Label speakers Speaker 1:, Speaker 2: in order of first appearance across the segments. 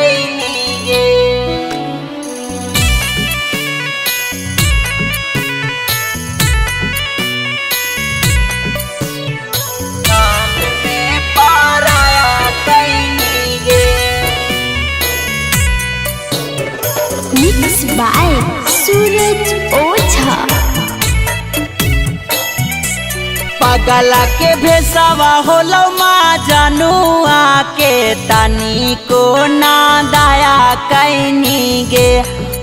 Speaker 1: कैनी गे। छान में पराया कैनी गे।
Speaker 2: मिक्स बाय सूरज ओझा।
Speaker 1: पगला के भेसवा होलो माँ जानू आके तनी को ना दया कैनी गे।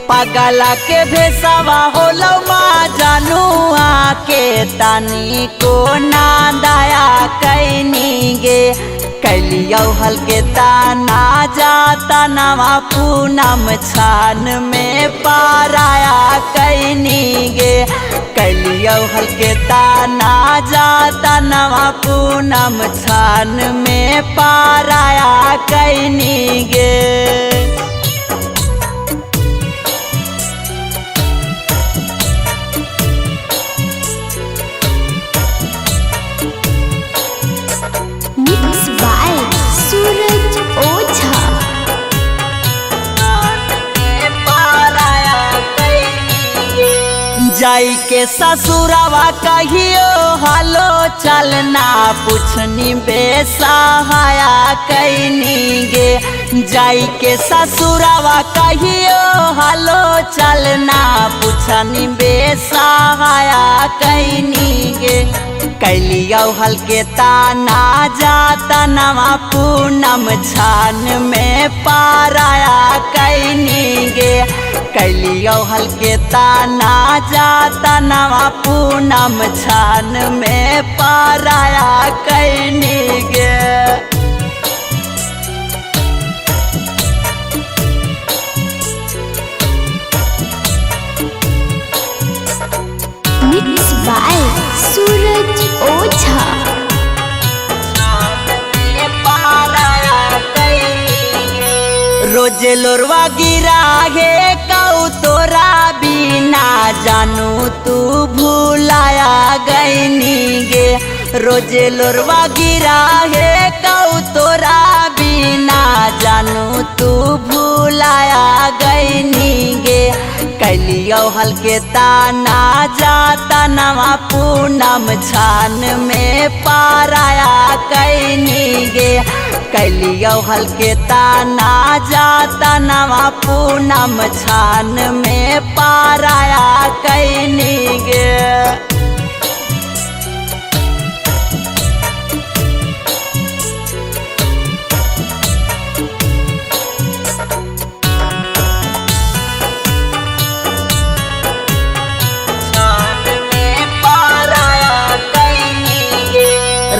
Speaker 1: पगला के भेसवा होलो माँ जानू आके तनी को ना दया कैनी गे। कैलियो हल्के ताना जाता नवा पूनम छान में पाराया कैनी गे। कैलियो हल्के ताना जाता नवा पूनम छान में पाराया कैनी गे।
Speaker 2: मिक्स बाय सूरज ओझा।
Speaker 1: जाई के ससुरवा कहियो हालो चलना पूछनी बेसहाया कैनी गे। जाई के ससुरवा कहियो हालो चलना पूछनी बेसहाया कैनी गे। कैलियो हल्के ताना जाता नवा पूनम छान में पाराया कैनी गे। कैलियो हल्के ताना जाता नवा पूनम छान में पाराया कैनी गे।
Speaker 2: मिक्स बाय सूरज ओझा।
Speaker 1: रोजे लोरवा गिरा हे कऊ तोरा बिना जानू तू भूलाया गईनी गे। रोजे लोरवा गिरा हे कऊ तोरा बिना जानू तू भूलाया गईनी गे। कैलियो हल्के ताना जाता नवा पूनम छान में पाराया कैनी गे। कैलियो हल्के ताना जाता नवा पूनम छान में पाराया कैनी गे।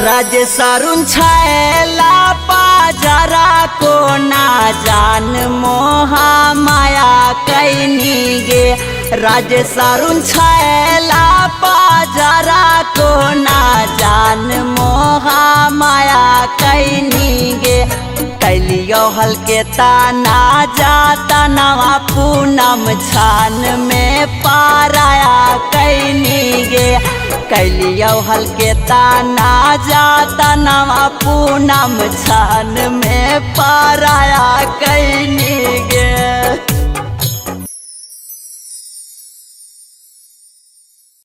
Speaker 1: राज सारुण छैला पाजरा को ना जान मोहा माया कैनी गे। राज सारुण छैला पाजरा को ना जान मोहा माया कैनी गे। कैलियो हल्के ताना जाता नवा पूनम छान में पाराया कैनी गे। कैलियो हल्के ताना जाता नवा पूनम छान में पाराया कैनी गे।